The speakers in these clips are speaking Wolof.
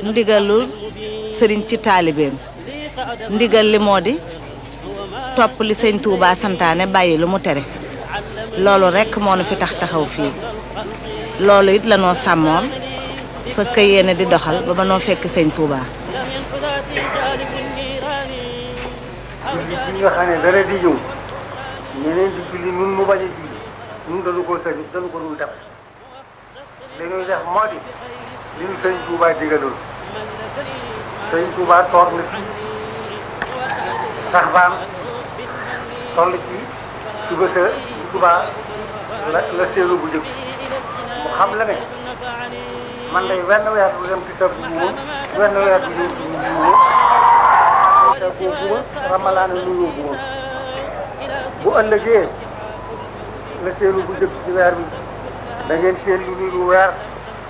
ndigalul sëriñ ci taalibeem ndigal li moo di topp li sëñ Touba santaane bàyyi lu mu tere loolu rekk moo nu fi taxaw fii loolu it la noo sàmmoon parce que yéene di doxal ba noo fekk sëñ Touba. julli bi nga xam ne dara di ñëw ñeneen di julli nun mu bañ a julli nun dañu ko sëñ dañu ko dul def li ñuy def moo di li ñu sëñ Touba digaloon sëñ Touba toog na fii sax baan toll ci suba sa Touba la séeru bu njëkk mu xam la ne man day wenn weer bu dem ci sa buuma wenn weer bu ñëw ci buuma te koo buuma ramalaana lu ñëw buuma bu ëllëgee la séeru bu njëkk ci weer bi da ngeen seen lu niru weer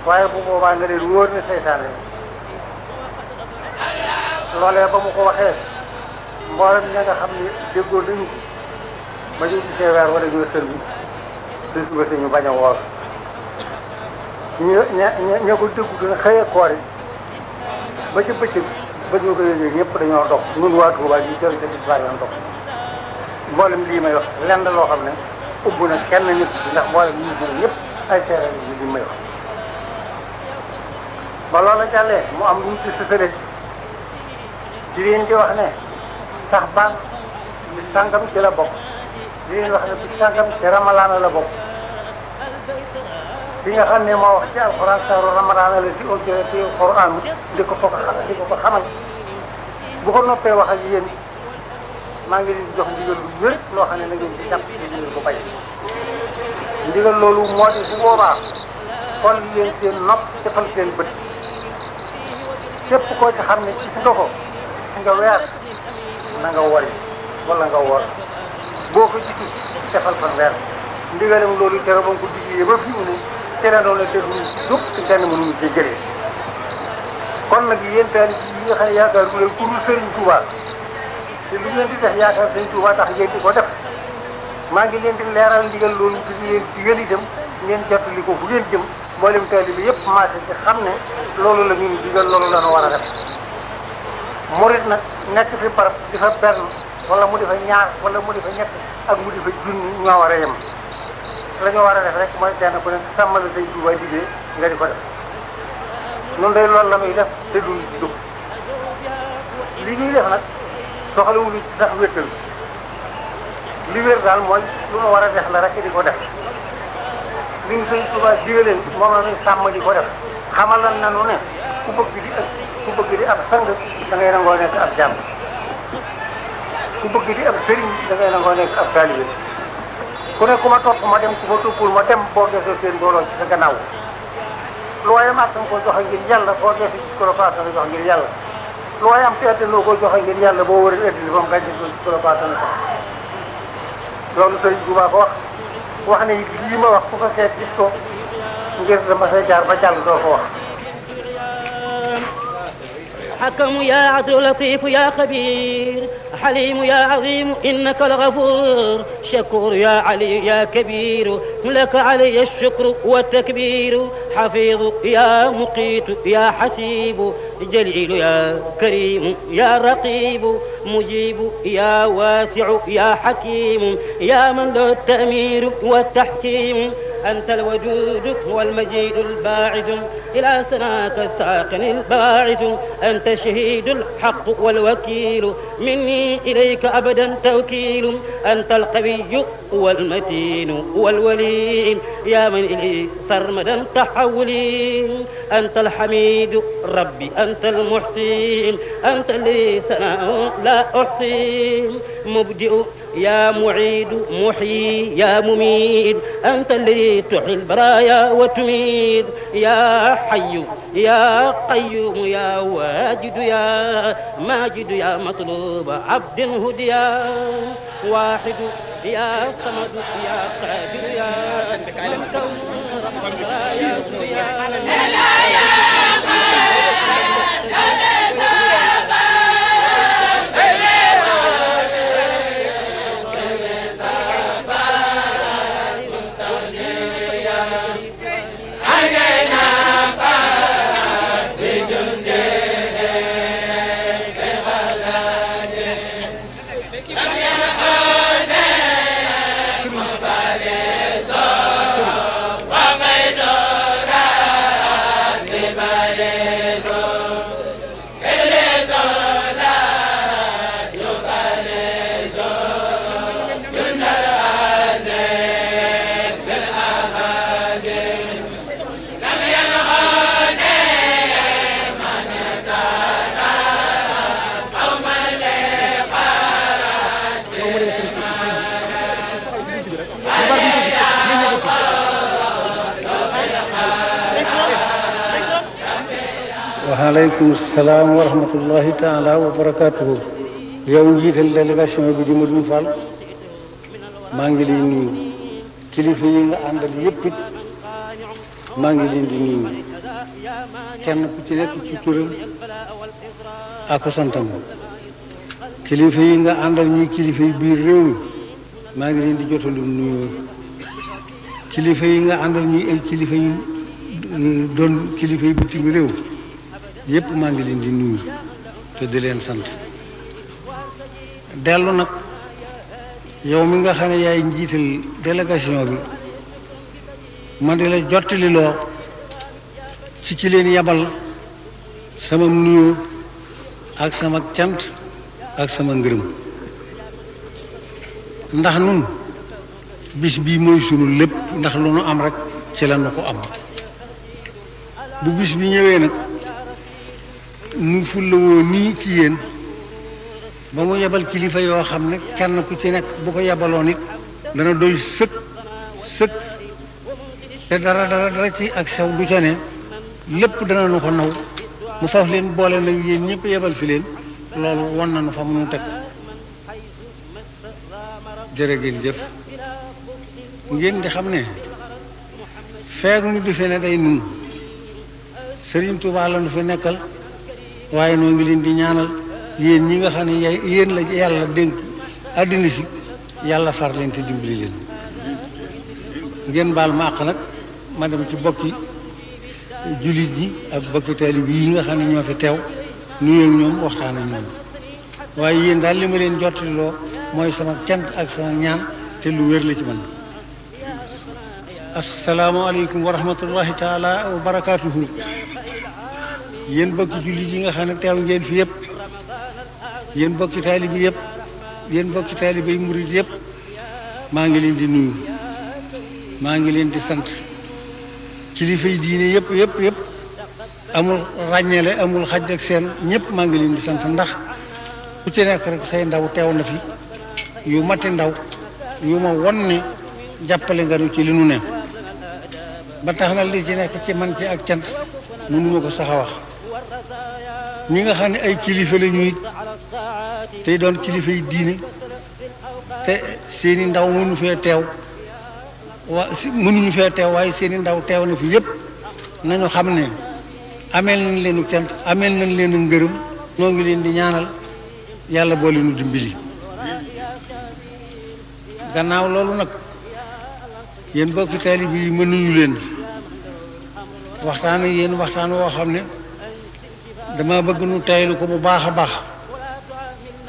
waaye bu boobaa nga leen wóor ne seytaane loolee ba mu ko waxee mboolem ña nga xam ne déggoo nañu ko ba ñu gisee weer wala ñoo sël bi te suba si ñu bañ a woor ña ko déggu dina xëyee koor yi ba ca bëccëg ba ñu ko yëgee ñëpp dañoo dog ñun waa Touba ñu jël ca bis baa yoon dog mboolem lii may wax lenn loo xam ne ubbu na kenn nit ndax mboolem ñu gën ñëpp ay seere yi li may wax ba loola jàllee mu am lu ñu ci sësale di leen di wax ne sax baan bi sàngam ci la bokk di leen wax ne bi sàngam ci ramalaana la bokk bi nga xam ne moo wax ci alxuraan saaru ramalaana la ci autorité ci alxuraan di ko ko xamal bu ko noppee wax ak yéen maa ngi leen di jox ndigal lu wér loo xam ne na ngeen ci jàpp ci ndigal bu bay ndigal loolu moo di bu boobaa xool leen seen nopp defal seen bët képp koo ci xam ne gis nga ko nga weer na nga wori wala nga wor boo ko gisul defal fan weer ndigalam loolu tere ba nga ko diglee ba fi mu ne tere doon la déglu dug te kenn mënuñu ci jëlee kon nag yéen taalib yi nga xam ne yaakaar bu leen ku dul Sëriñ Touba te lu ngeen di def yaakaar Sëriñ Touba tax ngeen di ko def maa ngi leen di leeral ndigal loolu di leen digal itam ngeen jottali ko fu ngeen jëm mboolem taalib bi yëpp marché ci xam ne loolu la ñuy digal loolu la ñu war a def murit nag nekk fi barab di fa benn wala mu di fa ñaar wala mu di fa ñett ak mu di fa junni ñoo war a yem la ñu war a def rek mooy kenn ku ne sàmmal Sëñ Touba liggéey nga di ko def noonu day loolu la muy def te duñ dugg li ñuy def nag soxlawuñu ci sax wéttal li wér daal mooy lu ñu war a def la rek di ko def li ñu Sëñ Touba digaleen moom la ñuy sàmm di ko def xamal lan nanu ne ku bëgg di ab sang da ngay nangoo nekk ab jàmm ku bëgg di ab sëriñ da ngay nangoo nekk ab taalibe ku ne ku ma topp ma dem ku ma toppul ma dem boo desee seen mbooloo ci sa gannaaw looy am ak ko joxe ngir yàlla boo desee ci kolopaas nga jox ngir yàlla looy am te noo ko joxe ngir yàlla boo wëree ëddili ba mu gàncax gi ci kolopaas nga jox loolu Sëriñ Tuubaa ko wax ne lii ma wax ku ko seet gis ko ngir dama say jaar ba jàll doo ko wax. حكم يا عدل لطيف يا خبير حليم يا عظيم إنك الغفور شكور يا علي يا كبير لك علي الشكر والتكبير حفيظ يا مقيت يا حسيب جليل يا كريم يا رقيب مجيب يا واسع يا حكيم يا من له التأمير والتحكيم أنت الوجود والمجيد الباعث إلى سناك الساقن الباعث أنت شهيد الحق والوكيل مني إليك أبدا توكيل أنت القوي والمتين والولي يا من إلي سرمدا تحولي أنت الحميد ربي أنت المحسين أنت لي ثناء لا أحصي مبدئ يا معيد محيي يا مميت أنت الذي تحيي البرايا وتميت يا حي يا قيوم يا واجد يا ماجد يا مطلوب عبد هديا واحد يا صمد يا قادر يا مكون يا aleykum salaam wa rahmatullahi taala wa barakaatuhu. yow njiital délégation bi di Modou Fall maa ngi lay nuyu kilifa yi nga àndal yépp it maa ngi leen di nuyu kenn ku ci nekk ci turam ak santam. kilifa yi nga àndal ñuy kilifa yi biir réew mi maa ngi leen di jotalu nuyoo. kilifa yi nga àndal ñuy ay kilifa yu doon kilifa yi bitim réew yépp maa ngi leen di nuyu te di leen sant. dellu nag yow mi nga xam ne yaay njiital délégation bi ma di la jottali loo ci ki leen yabal sama nuyoo ak sama cant ak sama ngërëm. ndax nun bis bii mooy sunu lépp, ndax lu nu am rek ci la nu ko am. bu bis bi ñëwee nag nu fullawoo nii ci yéen ba mu yebal kilifa yoo xam ne kenn ku ci nekk bu ko yebaloon it dana doy sëkk sëkk te dara ci ak sew du ca ne, lépp dana nu ko naw mu faf leen boole nag yéen ñëpp yebal si leen. loolu won nañu fa mu nu teg. jërë ngeen jëf. ngeen di xam ne feeg nu di fe ne day nun Sëriñ Tuubaa la nu fi nekkal, waaye noo ngi leen di ñaanal yéen ñi nga xam ne yéen la yàlla dénk àddina si, yàlla far leen te dimbali leen. ngeen baal ma àq nag ma dem ci bokki jullit ñi ak bokki taalib yi nga xam ne ñoo fi teew nuyoo ak ñoom waxtaan ak ñoom. waaye yéen daal li ma leen jottaliloo mooy sama cant ak sama ñaan te lu wér la ci man. asalaamaaleykum wa rahmatullahi taala wa barakaatuhu. yéen bokki jullit yi nga xam ne teew ngeen fi yëpp, yéen bokki taalibi yëpp, yéen bokki taalibay murid yëpp, maa ngi leen di nuyu, maa ngi leen di sant. kilifa yi diine yëpp yëpp yëpp amul ràññeele, amul xaj ak seen, ñëpp maa ngi leen di sant. ndax ku ci nekk rek say ndaw teew na fi yu mati ndaw yu ma won ne jàppale nga nu ci li nu ne, ba tax na li ci nekk ci man ci ak cant mënuma ko sax a wax. ñi nga xam ne ay kilifa la ñuy tey doon kilifa yi diine te seeni ndaw mënu fee teew mënuñu fee teew, waaye seeni ndaw teew na fi yépp, nañu xam ne ameel nañ leenu cant, ameel nañ leenu ngërëm. noo ngi leen di ñaanal yàlla boole nu dimbali. gannaaw loolu nag yéen bokki taalibe yi mënuñu leen waxtaan ak yéen waxtaan woo xam ne dama bëgg nu taylu ko bu baax a baax.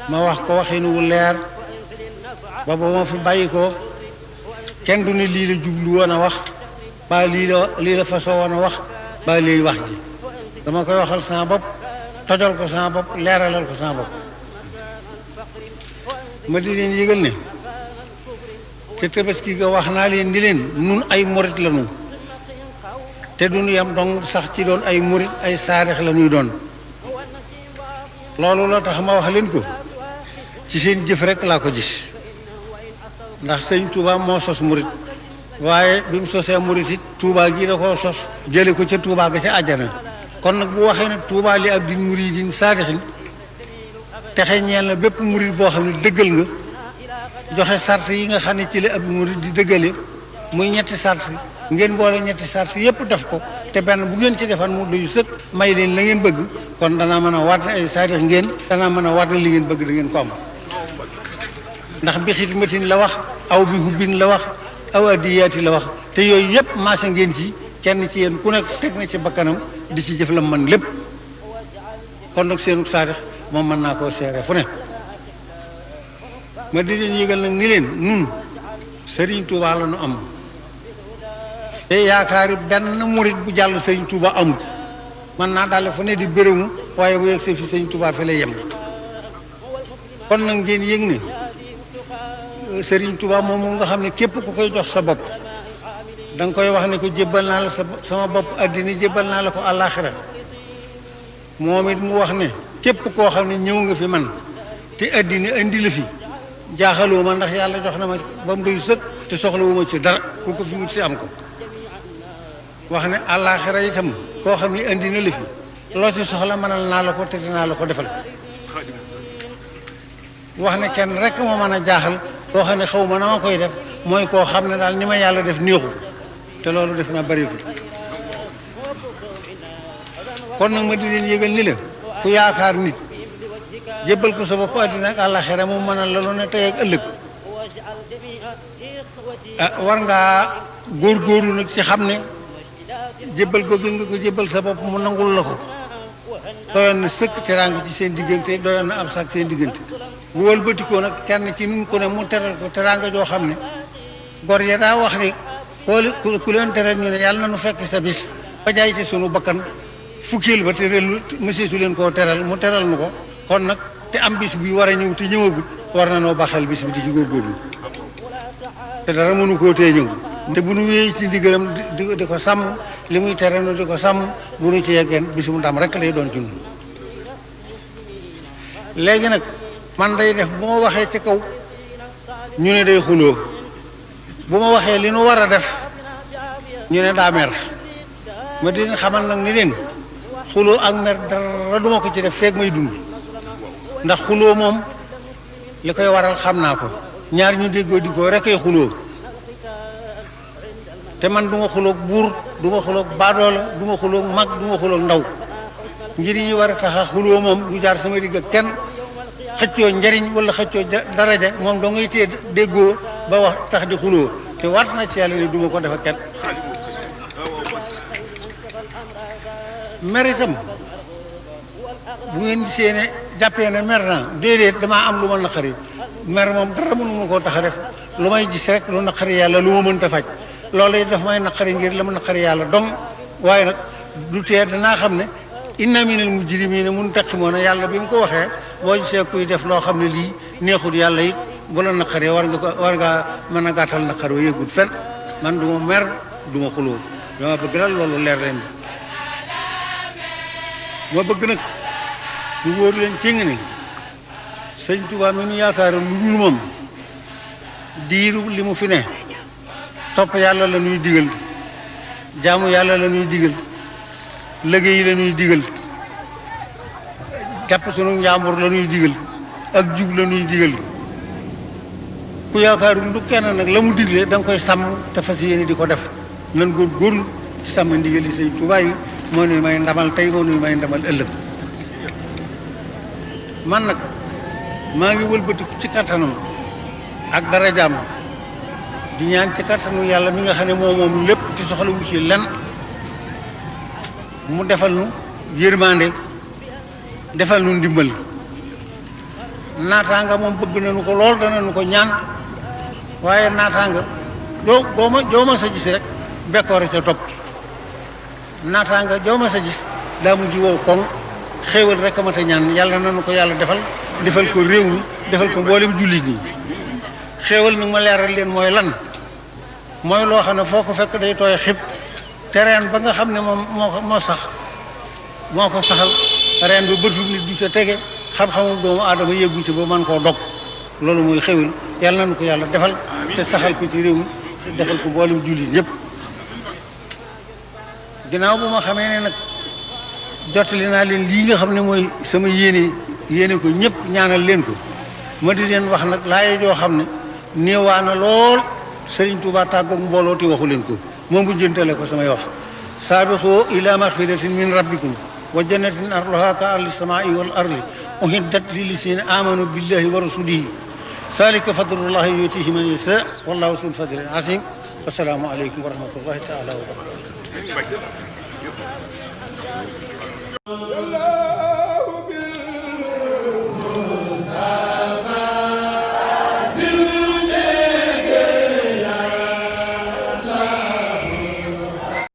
ma wax ko waxinu wu leer ba ba ma fi bàyyi ko kenn du ne lii la jublu woon a wax ba lii la fasoo woon a wax ba léegi wax ji dama koy waxal sama bopp, tojal ko sama bopp, leeralal ko sama bopp. ma di leen yëgal ne te tabaski ga wax naa leen di leen nun ay murit la ñu te duñu yam dong sax ci doon ay murit, ay saarix la ñuy doon. loolu la tax ma wax leen ko ci seen jëf rek laa ko gis, ndax sëñ Touba moo sos murit, waaye bi mu sosee murit it Touba gi da koo sos jële ko ca Touba ga ca àjjana. kon nag bu waxee ne Touba li abdin muridin saadixin texe ñeel na bépp murit boo xam ne dëggal nga joxe sart yi nga xam ne ci la ab murit di dëggale, muy ñetti sart, ngeen boole ñetti sart yépp def ko, te benn bu ngeen ci defan mu doy sëkk may leen la ngeen bëgg, kon danaa mën a waat ne ay saadix ngeen, danaa mën a waat ne li ngeen bëgg da ngeen ko am. ndax bi xidmatin la wax, aw bi hubbin la wax, aw addiyaati la wax, te yooyu yépp maasa ngeen ci, kenn ci yéen ku nekk teg na ci bakkanam di ci jëf la man lépp. kon nag seenu saadix moom mën naa koo seere fu ne. ma di leen yëgal nag ni leen nun Serigne Touba la nu am, te yaakaari benn murit bu jàll Serigne Touba amul. mën naa daal fu ne di bérému, waaye bu yegg see fi Serigne Touba fi lay yem. kon nag ngeen yëg ne Serigne Touba moom nga xam ne képp ku koy jox sa bopp da nga koy wax ne ko jébbal naa la sama bopp àddina, jébbal naa la ko àllaaxira. moom it mu wax ne képp koo xam ne ñëw nga fi man te àddina indi la fi, jaaxaloo ma, ndax yàlla jox na ma ba mu doy sëkk te soxlawu ma ci dara, ku ko fi wut si am ko. wax ne àllaaxira itam koo xam ne indi na la fi loo ci soxla mënal naa la ko te dinaa la ko defal wax ne kenn rek moo mën a jaaxal koo xam ne xaw ma na ma koy def mooy koo xam ne daal ni ma yàlla def néexu te loolu def na bëriwul kon nag ma di leen yëgal ni la ku yaakaar nit jébbal ko sa bopp àddina ak àllaxira mu mënal la lu ne tey ak ëllëg war ngaa góorgóorlu nag ci xam ne jébbal ko gi nga ko jébbal sa bopp mu nangul la ko doyoon na sëkk teraanga ci seen diggante doyoon na ab sax seen diggante bu wëlbatikoo nag kenn ci nun ko ne mu teral ko teraanga joo xam ne gor ya daa wax ne ku leen teral ñu ne yàlla na nu fekk sa bis ba jaay ci sunu bakkan fukkeel ba te relu monsieur su leen koo teral mu teral nu ko kon nag te am bis bi war a ñëw te ñëwagut war na noo baxal bis bi di ci góorgóorlu te dara mënu koo tee ñëw te bu nu wéy ci ndigalam di ko sàmm li muy tere nu di ko sàmm bu nu ci yeggeen bisum ndam rek lay doon ci ñun léegi nag man day def bu ma waxee ci kaw ñu ne day xuloo bu ma waxee li nu war a def ñu ne daa mer ma di leen xamal nag ni leen xuloo ak mer dara duma ko ci def feeg may dund ndax xuloo moom li koy waral xam naa ko ñaar ñu déggoo di ko rek ay xuloo te man du ma xuloog buur du ma xuloog baadoola du ma xuloog mag du ma xuloog ndaw ngir yi war a tax a xuloo moom du jaar sama digg ak kenn xëccoo njariñ wala xëccoo daraja moom doo ngay téye déggoo ba wax tax di xuloo te waat na ci yàlla ni du ma ko def ak kenn mer itam bu ngeen gisee ne jàppee ne mer naa déedéet damaa am lu ma naqari mer moom dara mënu ma koo tax a def lu may gis rek lu naqari yàlla lu ma mënta faj loolu it dafa may naqari ngir la ma naqari yàlla dong waaye nag du tee danaa xam ne inna minal mujrimina muntaqimoona yàlla bi mu ko waxee boo gisee kuy def loo xam ne lii neexul yàlla it bu la naqaree war ngaa mën a gàttal naqar wa yëggut fen man du ma mer du ma xuloo dama bëgg daal loolu leer leen ma bëgg nag ñu wóor leen ci nga ni sëñ Tuubaa mi nu yaakaar lu dul moom diiru li mu fi ne topp yàlla la ñuy digal jaamu yàlla la ñuy digal liggéey la ñuy digal jàpp sunu njàmbur la ñuy digal ak jub la ñuy digal ku yaakaarul lu kenn nag la mu digle da nga koy sàmm te fas yéene di ko def nan góorgóorlu ci sàmm ndigal yi sëñ Tuubaa yi moo nuy may ndamal tey moo nuy may ndamal ëllëg man nag maa ngi wëlbatiku ci kattanam ak dara jàmm di ñaan ci kattanu yàlla mi nga xam ne moom lépp ci soxla wu ci lenn mu defal nu yërmande defal nu ndimbal naataanga moom bëgg nañu ko lool danañu ko ñaan waaye naataanga joo ma sa gis rek bekkoore ca topp naataanga joo ma sa gis daa mujj wow koŋ xéewal rek a mat a ñaan yàlla nañu ko yàlla defal ko réew mi defal ko mboolem jullit ñi xéewal nag ma leeral leen mooy lan mooy loo xam ne foo ko fekk day tooy xib te reen ba nga xam ne moom moo ko saxal reen ba bëtum nit du ca tege xam-xamu doomu aadama yeggu ci ba mën koo dog loolu mooy xéwal yàlla nañu ko yàlla defal te saxal ko ci réew mi defal ko mboolem jullit ñëpp ginnaaw bu ma xamee ne nag jottali naa leen lii nga xam ne mooy sama yéene ko ñëpp ñaanal leen ko ma di leen wax nag laaye joo xam ne néewaa na lool Sëriñ Tuubaa tàggoog mbooloo te waxu leen ko moom bu jëntale ko samay wax saabixoo ila maxfiratin min rabbikum wa jannatin arduha ka ardi samaa'i wal ardi uhiddat lillazina amanu billahi wa rasulihi zalika fadlullahi yutihi man yasha wallahu zul fadlil azim wasalaamu aleykum wa rahmatullahi taala wa barakatuh